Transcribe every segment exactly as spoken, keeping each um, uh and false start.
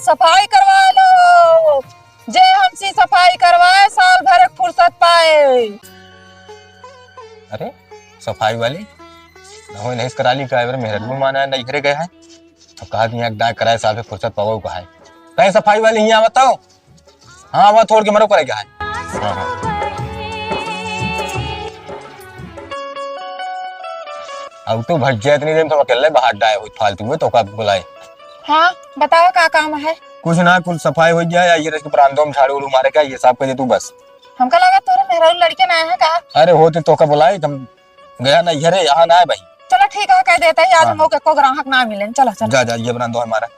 सफाई करवा लो। जे हमसे सफाई करवाए, साल भर एक फुर्सत पाए। अरे, सफाई वाली, ना हो, नहीं करा ली का? मेहररुआ माना है, नैहरे गए हैं। तो कहा कि यहाँ डाक कराए, साल भर फुर्सत पावो का है। कहीं सफाई वाली यहाँ बताओ। हाँ, वहाँ थोड़ के मरो करेगा है। हाँ, हाँ। अब तो भैया इतनी देर में तो अकेले बाहर डाए हुई फालतू में, तो का बुलाए? हाँ, बताओ का काम है? कुछ ना, कुल सफाई हो गया है, ये रस के बरामदों में झाड़ू उड़ू मारे का, ये साफ कर दे तू बस। हमका लगा तोरे मेहरारू लड़के ना आए हैं का? अरे होते तो का बुलाए, हम गया ना, ये रे, यहाँ ना है भाई। चलो ठीक है, कह देते हैं, आज हाँ। हम लोग को ग्राहक ना मिले। चलो, चलो। जा, जा, ये बरामदों हमारा।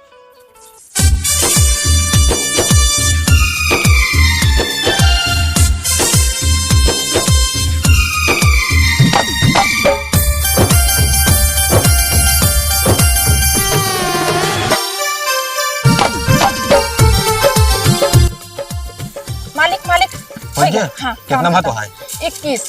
मालिक, मालिक, हो गया? हाँ, कितना काम भाव तो खत्म। है? इक्कीस।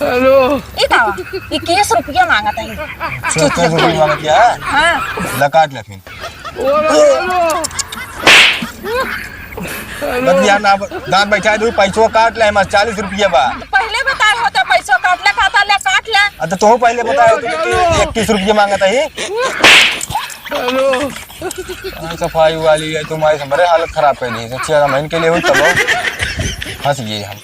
हेलो। ई का बा? इक्कीस रुपया मांगत है। अच्छा, इक्कीस रुपया मांगत है? हाँ। ला काट ले फिर। ओ, हेलो। बतिया ना, दांत बैठा दू, पैसवा काट ले, हमार चालीस रुपया बा। पहले बताए होते पैसवा काट ले, खाता ले, काट ले। अ, तो तोहू पहले बताए होते कि इक्कीस रुपया मांगत है। हेलो। हाँ, सफाई वाली है, तुम्हारी हमरे हालत खराब कर दी। अच्छा, हम इनके लिए हुई, चलो, फंस गए हम।